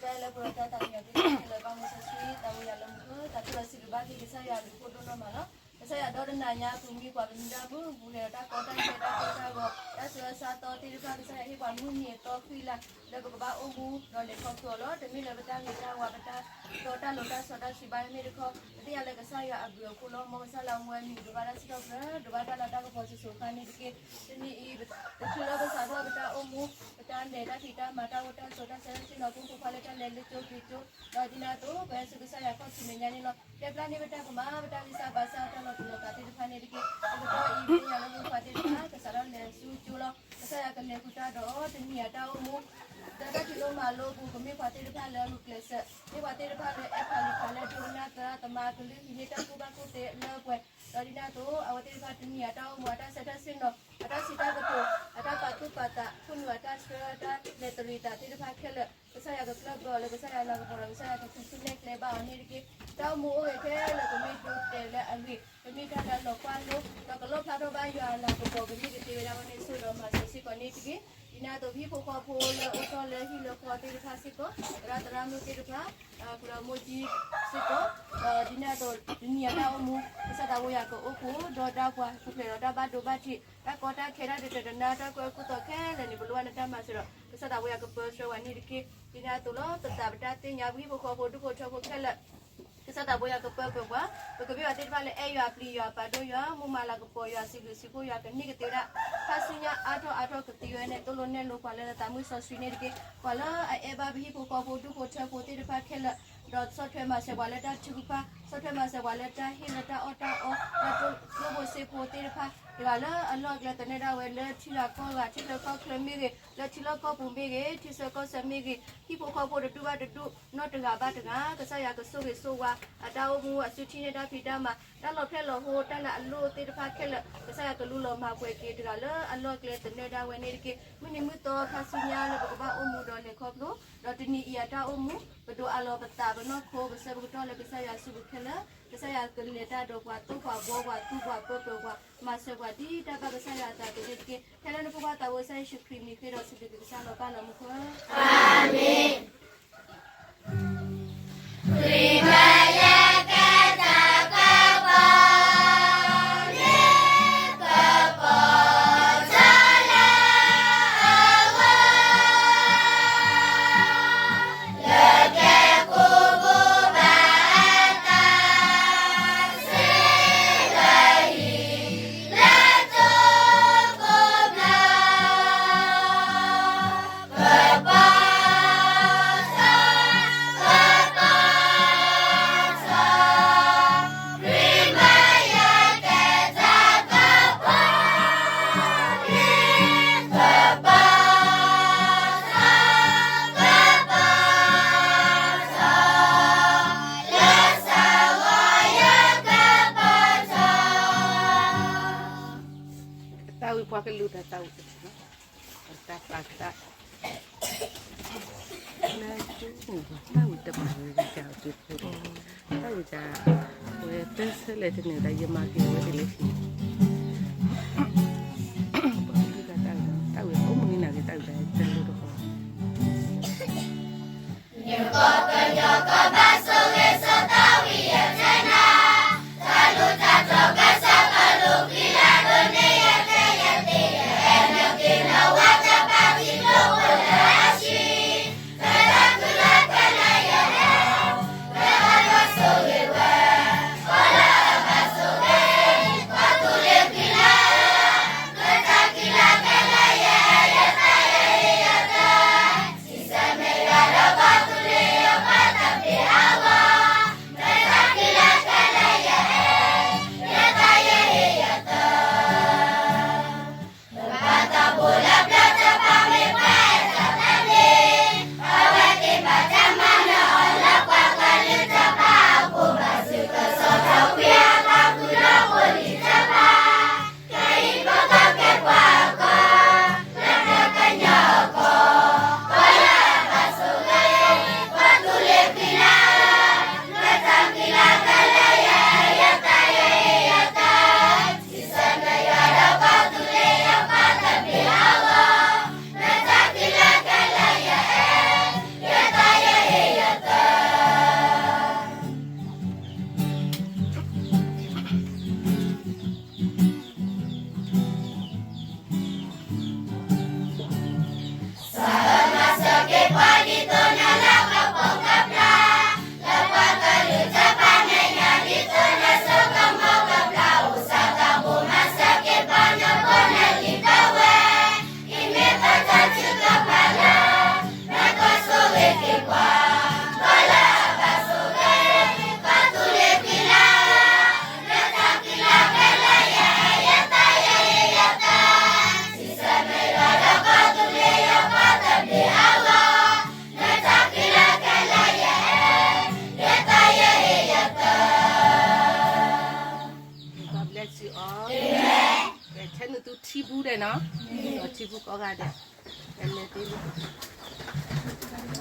တၢ်လၢပရၢတၢ်သးကညီၤသ့ၣ်တဖၣ်ခဲလၢာ် ဘၣ်မူစီဆှံ သးဝံယၤလၢမူခိၣ် သးခုဒီးစံးဘျုးဘၣ်က့ၤကစၢ်ယွၤအဘျုးအဖှိၣ်ဒိၣ်နီၢ်မးလီၤ. ကစၢ်ယွၤဒီတနၤညါ ပမံၤကွၢ်ပမံၤတၢ်မုၢ် ပူၤလဲၤဒီးတၢ်ကီတၢ်ခဲ တၢ်ကီတၢ်ခဲ တၢ်ဆူးတၢ်ဆါသီသ့ၣ်တဖၣ် ကစၢ်ယွၤဟ့ၣ်ပှၤမုၢ်နံၤအသီဃံလၤ လၢပကဘၣ်အိၣ်မူဒီးလဲၤခီဖျိအီၤလီၤ. တမ့ၢ်လၢပတၢ်ဂ့ၤတၢ်ဝါ ပတၢ်ဒီတၢ်လိၤတၢ်စီတၢ်ဆှံဘၣ်မ့ၢ်တခီ ပသ့ၣ်ညါလၢကစၢ်ယွၤအဘျုးအဖှိၣ်လီၤ. မ်ကစၢ်လၢအမူဝဲမံၤ ဒိးဘၣ်တၢ်စံးထီၣ်ပတြၢၤ ဒိးဘၣ်တၢ်လၤတၢ်ကပီၤစိၤစိၤဃၣ်ဃၣ်န့ၣ်တက့ၢ်. တနံၤအံၤ တချုးလၢပစးထီၣ်ပတၢ်အိၣ်မူ ပတၢ်လဲၤတၢ်ဖံးတၢ်မၤတၢ်အိၣ်တၢ်ဆိးတၢ်ဆၢ တၢ်ဆ့ၣ်နီၤဖိဖိခွါလၢတၢ်လဲၤလၢကၠိက့ၤကၠိ ဒီးဒ်န့ၣ်အသိး ပဟဲဆူကစၢ်ယွၤခီၣ်ထံးမဲာ်ညါန့ၣ်လီၤ. တဲဖျါန့ၢ်ပတၢ်ကမၣ် ပတၢ်ဂံၢ်စၢ်ဘါစၢ် တၢ်လီၤတူာ်လီၤကာ်သ့ၣ်တဖၣ်န့ၣ်တက့ၢ်. တကတီၢ်အံၤ ပသ့ၣ်ညါလၢဖိခွါသ့ၣ်တဖၣ် ကစးထီၣ်လဲၤဆူကၠိလီၤ. ကစၢ်ယွၤကလဲၤဃုာ်တၢ်ဒီးတနံၤအတၢ်အိၣ်မူ ဒီးတၢ်ထံၣ်လိာ်မၤလိပူၤ ကမ့ၢ်ပှၤသ့ၣ်တဖၣ်လၢအဂုာ်ကျဲးစၢး မ့ၢ်ပှၤသ့ၣ်တဖၣ်လၢအဲၣ်ပှၤလံၤပှၤလၢဒိကနၣ်သရၣ်သမါ ကလုၢ်ဟံးန့ၢ်တၢ်ကူၣ်ဘၣ်ကူၣ်သ့လၢပှဲၤ ဒီးဒ်န့ၣ်အသိး အဝဲသ့ၣ်တဖၣ်တနံၤအတၢ်အိၣ်မူ အတၢ်ဆၢတၢ်ဆ့ၣ်နီၤ အတၢ်စံးတၢ်ကတိၤ အတၢ်ပာ်သူၣ်ပာ်သး ခိၣ်နူာ်အတၢ်ဆှၢ တၢ်လဲၤတရံးသးသ့ၣ်တဖၣ်ခဲလၢာ် ကစၢ်ယွၤကကျၢၢ်ဘၢအီၤလၢကစၢ်ယွၤလၤကပီၤဒီး ကစၢ်ယွၤကသူဆူနဲၣ်ကျဲဘၣ်အီၤန့ၣ်တက့ၢ်. တၢ်အိၣ်မူအိၣ်ဂဲၤခဲလၢာ် ကမ့ၢ်ဒိတဲာ်လၢအဂ့ၤ ကမ့ၢ်တၢ်လၢအလီၤကွၢ်လိ ဒီးကလီၣ်ဖျါထီၣ်ဘၣ်ယွၤအလၤကပီၤ ကမ့ၢ်ကသ့ဝဲဒၣ်ဝဲန့ၣ် ဆိၣ်ဂ့ၤဒီးမၤစၢၤစ့ၢ်ကီးန့ၣ်တက့ၢ်. ဒ်န့ၣ်အသိး ပဟံၣ်ဖိဃီဖိလၢအိၣ်ထီၣ်လၢဟံၣ်လၢဃီသ့ၣ်တဖၣ်စ့ၢ်ကီး သရၣ်သရၣ်မုၣ်သ့ၣ်တဖၣ် ကုၢ်ဒီးမိၢ်ကံစ့ၢ်ကီး ဒီးဒ်န့ၣ်အသိး တနံၤအတၢ်အိၣ်မူ ကစၢ်သးဝံယၤကအိၣ်ဖှိၣ်ဒီးတၢ်ပှၤ ပူၤဖျဲးဒီးတၢ်ဘၣ်ဒိဘၣ်ထံး တၢ်ကီတၢ်ခဲ တၢ်ဒုးတၢ်တနါ တၢ်ကွဲးအကူၣ်သီခဲလၢာ်န့ၣ် ပလိၣ်ဘၣ်နတၢ်မၤစၢၤဒီး ကစၢ်သးဝံယၤကပၢဆှၢဝဲန့ၣ်တက့ၢ်. ဒ်န့ၣ်အသိးလီၤ ပသးပတၢ်သ့ၣ်ညါ ပဟံၣ်ဖိဃီဖိဒူၣ်ဖိထၢဖိခဲလၢာ် ကစၢ်သးဝံယၤကပၢပှဲၤပှၤ ပကမ့ၢ်ပှၤသ့ၣ်တဖၣ်လၢအဲၣ်ယွၤပျံၤယွၤပာ်ဒိၣ်ယွၤ မူမၤလၤကပီၤယွၤစံးဘျုးစံးဖှိၣ်ယွၤ ကန့ၢ်ကသ့ဝဲဒၣ် ခါဆူညါအါထီၣ်အါထီၣ်ကသ့ဝဲန့ၣ် သိၣ်လိနဲၣ်လိပှၤလၢသးမုၢ်စီဆှံန့ၣ်တက့ၢ်. ပှၤလၢအအဲၣ်ဘၣ်ပဟံၣ်ဖိဃီဖိဒူၣ်ဖိထၢဖိသ့ၣ်တဖၣ်ခဲလၢာ် ဒီးဆီၣ်ထွဲမၤစၢၤပှၤလၢတၢ်ထုကဖၣ် ဆီၣ်ထွဲမၤစၢၤပှၤလၢတၢ်ဟ့ၣ်လၢတၢ်အီၣ်တၢ်အီ လၢကျိၣ်ဖိစ့ဖိသ့ၣ်တဖၣ် တဂၤလၢအလီၢ်အကျဲသနၢၣ်ဒၣ်ဝဲလၢထံဂၤကီၢ်ဂၤ ထံချၢကီၢ်ချၢမ့ၢ်ဂ့ၤ လၢထံလီၢ်ကီၢ်ပူၤမ့ၢ်ဂ့ၤ ထံဆၢကီၢ်ဆၢမ့ၢ်ဂ့ၤ ဟံၣ်ဖိဃီဖိတဒူၣ်ဘၣ်တဒူၣ် နီၢ်တဂၤဘၣ်တဂၤ ကစၢ်ယွၤကဆိၣ်ဂ့ၤဆိၣ်ဝါ အတၢ်အိၣ်မူအစုထံၣ်န့ၢ်တၢ်ဖံးတၢ်မၤ တၢ်လီၤဖျဲၣ်လီၤဟိ တၢ်လၢအလိၣ်သ့ၣ်တဖၣ်ခဲလၢာ် ကစၢ်ယွၤကလူလီၤမၤပှဲၤက့ၤ တဂၤလၢအလီၢ်အကျဲသနၢၣ်ဒၣ်ဝဲန့ၣ်တက့ၢ်. မုၢ်နံၤမုၢ်သီခါဆူညါလၢပကဘၣ်အိၣ်မူဒီးလဲၤခီဖျိ ဒီးတနံၤအံၤအတၢ်အိၣ်မူ ပဒိးအးလီၤပသးပနီၢ်ခိ ပဆၢပကတီၢ်လၢကစၢ်ယွၤအစုပူၤခဲလၢာ် ကစၢ်ယွၤကလဲၤတၢ်ဒီးပှၤ သိၣ်ပှၤဘှီပှၤ သူပှၤပၢပၢၤပှၤ မၤစၢၤပှၤဒ်တၢ်ဘၣ်ကစၢ်ယွၤအသးအသိးန့ၣ်တက့ၢ်. ခဲလၢာ်န့ၣ်ဖိခွါသးဘိကစၢ်ယ့ၣ်ၡူးခရံာ်မံၤဃ့ဒီးစံးဘျုးက့ၤကစၢ်လီၤဘၣ်လၢမူခိၣ် အၤမ့ၣ်. တၢ်ဝံၤပှၤကလူၤတၢ်တၢ်ဝံၤတၢ် တၢ်ပာ်သး လၢကၠိန့ၣ် တၢ်ဝံၤတမၤဝဲကစၢ်အကၠိဖိန့ၣ် တၢ်ဝံၤတၢ် ဝဲတဆၢလဲၣ်တန့ၢ်ဒီး ယမၤက့ၤဝဲဒ်လဲၣ် ပှၤကလုၢ်တၢ်တၢ်ဝံၤ တၢ်ဝံၤအိၣ်မူနံၤနာ်က့ၤ တၢ်ဝံၤတၢ်တလိၣ်တဃီ ကဲ ဆဲးနုာ်သုထံပူၤဒဲးနီၤ, ထံပူၤကိးဂၤဒဲး, လဲၤသ့လံ.